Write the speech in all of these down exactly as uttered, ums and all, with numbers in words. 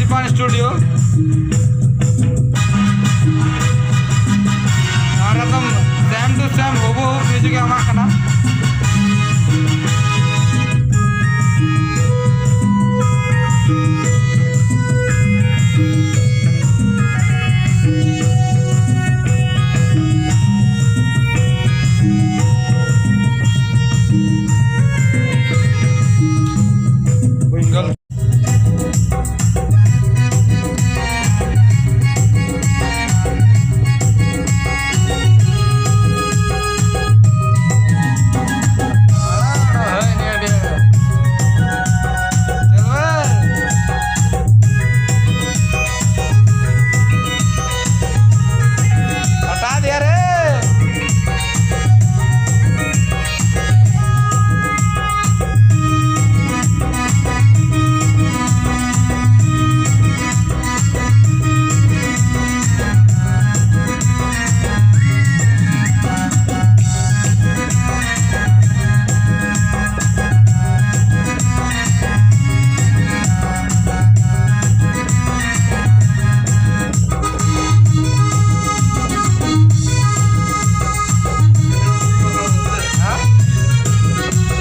ᱯᱟᱱ ᱥᱴᱩᱰᱤᱭᱳ᱾ ᱟᱨ ᱮᱠᱫᱚᱢ same to same ᱦᱩᱵᱩᱦᱩ music ᱮ ᱮᱢᱟᱜ ᱠᱟᱱᱟ᱾ ᱦᱚᱴᱟ ᱫᱤᱭᱟ ᱨᱮ᱾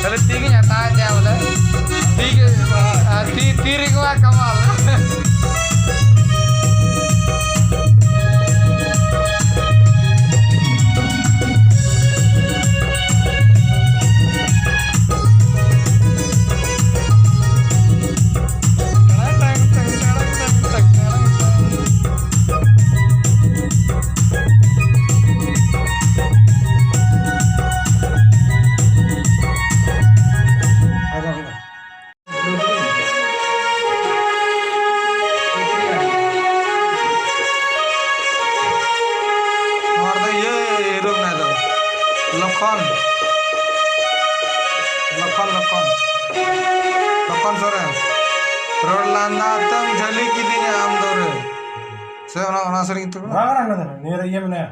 ᱛᱟᱦᱞᱮ ᱛᱤ ᱜᱤᱧ ᱦᱟᱛᱟᱣᱮᱫ ᱛᱟᱭᱟ ᱵᱚᱞᱮ᱾ ᱛᱤ ᱜᱮ, ᱟᱨ ᱛᱤ, ᱛᱤ ᱨᱮᱜᱮ ᱢᱟ ᱠᱟᱢᱟᱞ᱾ ᱱᱚᱣᱟ ᱨᱮᱫᱚ ᱤᱭᱟᱹ hero ᱢᱮᱱᱟᱭ ᱫᱚ, ᱞᱚᱠᱷᱚᱱ, ᱞᱚᱠᱷᱚᱱ, ᱞᱚᱠᱷᱚᱱ, ᱞᱚᱠᱷᱚᱱ ᱥᱚᱨᱮᱱ᱾ ᱨᱚᱲ ᱞᱟᱸᱫᱟ ᱛᱮᱢ ᱡᱷᱟᱹᱞᱤ ᱠᱤᱫᱤᱧᱟ ᱟᱢ ᱫᱚ ᱨᱮ᱾ ᱥᱮ ᱚᱱᱟ, ᱚᱱᱟ ᱥᱮᱨᱮᱧ ᱛᱮ ᱵᱟᱝ ᱠᱟᱱᱟ, ᱱᱤᱭᱟᱹ ᱨᱮ ᱤᱭᱟᱹ ᱢᱮᱱᱟᱭᱟ᱾